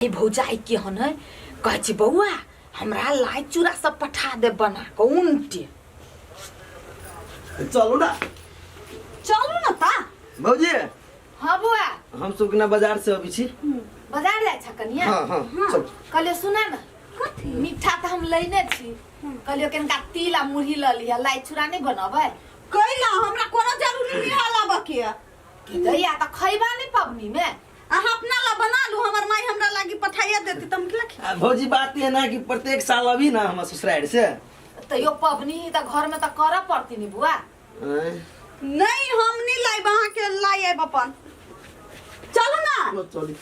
ई भौजाई केहन है कहै छी बौआ हमरा लाइ चूड़ा सब पठा दे बना कऽ उनटे। चलू ना। चलू ना ता। भौजी। हाँ बौआ। हम सब ना बाजार से अबै छी। बाजार जाइ छ कनिया? हाँ, हाँ, चल। कहलियो सुना ना, मीठा तऽ हम लैने छी, कहलियो कनिका तिल आ मुरही लऽ लिअ, लाइ चूड़ा नहि बनबै? कैला हमरा कोनो जरूरी नहीं है लाबऽ के। दैया तऽ खैबा नहि पबनी में। अहाँ अपना ला बना लू, हमर माई हमरा लागी पठाइया देती त हम केला आ भौजी बात ये ना कि प्रत्येक साल अभी ना हमर ससुराल से। तैयो पबनी त घर में त करऽ पड़ती नी बुआ। आँय। नहीं हम नहीं लाइब, अहाँ के लाई आइब अपन। चलू ना। चलो, चली।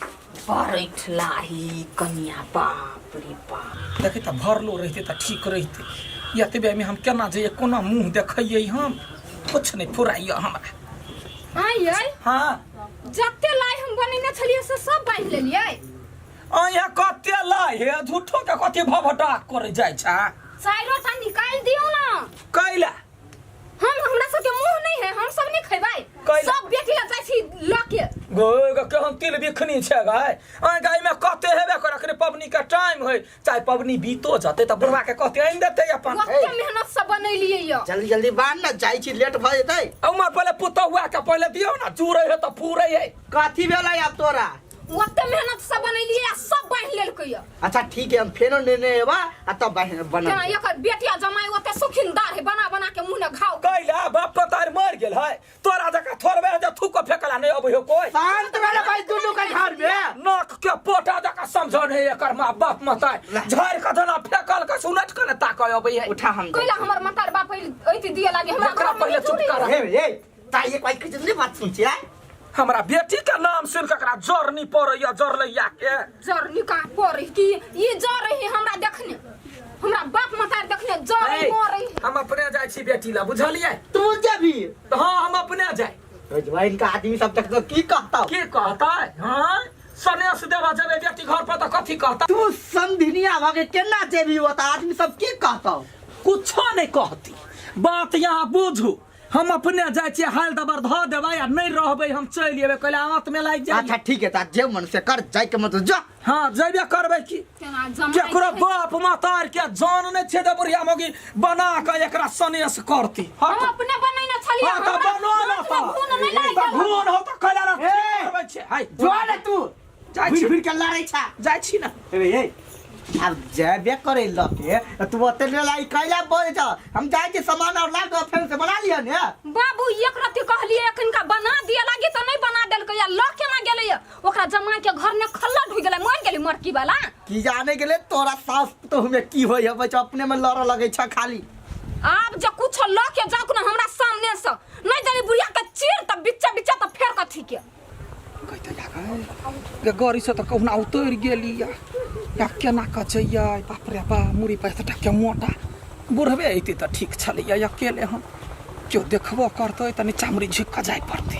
बरैठ लाही कनिया, बाप रे बाप। देखे त भरलो रहते त ठीक रहते, एतबे में हम केना जइए, कोना मुंह देखैयै हम, कुछ नहीं फुराइए हमरा। आँय यै। हाँ। जते लाई हम बनेने छलियै से सब बान्हि लेलियै। अहाँ कते लाई हे, झूठो के कथी भभटा करे जाइ छा। चाइरो टा निकालि दियौ ना। कैला? हम हमरा सबके मुंह नहीं है, हम सब नहीं खेबै। कैला? सब बेटी ला जाइ छी ल के। गो गो केहन तिल बिखनी छै गाय। अहाँ गाय में कते हेबे कर, अखने पबनी के टाइम है, चाहे पबनी बीतो जते त बुढ़वा के कहते आनि देते अपन। ओते मेहनत से बनेलियै य। जल्दी जल्दी बांध ना, जाइ छी लेट भ जेतै। उमा पहिले पुतहुआ के पहिले दियौ ना, जुड़ै है त फूरै है। कथी भेलै आब तोरा? ओते मेहनत से बनेलियै आ सब बान्हि लेलकै य। अच्छा ठीक है, हम फेनो नेने एबा आ तब बनल। केना एकर बेटिया जमाई ओते सुखिनदार है, बना बना के मुंह ने घाव। कैला बाप तो तार मर गेल है, तोरा जका थोड़बे है जे थूक फेकला नहीं अबै हो कोई। शांत रह भाई दुनू के घर में। नाक के पोटा जका समझो नहीं एकर मां बाप मताई, झाड़ के धना फेकल के सुनट के ने ताकय अबै है। उठा हम। कैला हमर मतार बाप ऐति दिए लागे हमरा ओकरा घर में पहिले चुप कर। ए ए ताई एक बात के नहीं बात सुन छियै। हमरा बेटी के नाम सुन के एकरा जर नहीं पड़ैया, जर लैया के। जर निका पड़ै कि ई जर रही हमरा देखने, हमरा बाप मतार देखने जर रही ए, मर रही। हम अपने जाइ छी बेटी ला, बुझलियै? तू जेबी? तऽ हाँ हम अपने जाइ। रोजवा इनका आदमी सब तक तो की कहता? की कहता? हाँ सनेस देवा जेबै बेटी घर पर तऽ कथी कहता? तू समधिनिया भऽ के केना जेबी ओतऽ, आदमी सब की कहता? कुछो नहीं कहती, बात यहाँ बुझू। हम अपने जाइ छियै, हाल दबर धऽ देबै आ नहि रहबै हम चलि एबै, कहले आँत में लागि जाइ। अच्छा ठीक है, ता जे मन से कर, जाय के मन तो जा। हाँ जेबे करबै की, केना जमाई केकरो छै। बाप मातार के जान नहि छै जे बुढ़िया मौगी बना के एकरा सनेस करती। हम अपने बनेने छलियै, हाँ, तऽ हमरा बनो ना हाथ में तऽ। घून नहि लागि तऽ गेल। घून हो तऽ कैला ना ए! करबै छै। हाय, जो ने तू। जाइ छी। फिर फिर के लड़ै छा। जाइ छी ना। ए ए आब जेबे करे लके तू ओते ले लाई कैला बोल जा, हम जाइ छी सामान और ला के फेर से बना लिया ने। बाबू एक रत्ती कहलिए एखनका बना दिए लागी तऽ नहीं बना देलकै, या लऽ केना गेलै या? ओकरा जमाई के घर में खल्ला ढुकि गेलै, मरि गेलै मरकी वाला। की जाने गेलै तोरा सास तो हमें की होय है, बच्चा अपने में लड़ लगै छ खाली। आब जे कुछ लऽ के जाउ ना हमरा सामने से, नहीं जानी बुढ़िया के चीर तऽ बिच्चा बिच्चा तऽ फेर कथी के। कहते जा गे गाड़ी से तऽ कहुना उतरि गेली या या केना कऽ जइयै, बाप रे बाप मुड़ी पर एतटा के मोटा बुढ़बे अयतै तऽ ठीक छलैया, अकेले हम केओ देखबो करतै तऽ नीचा मुड़ी झुकि कऽ जाय पड़तै।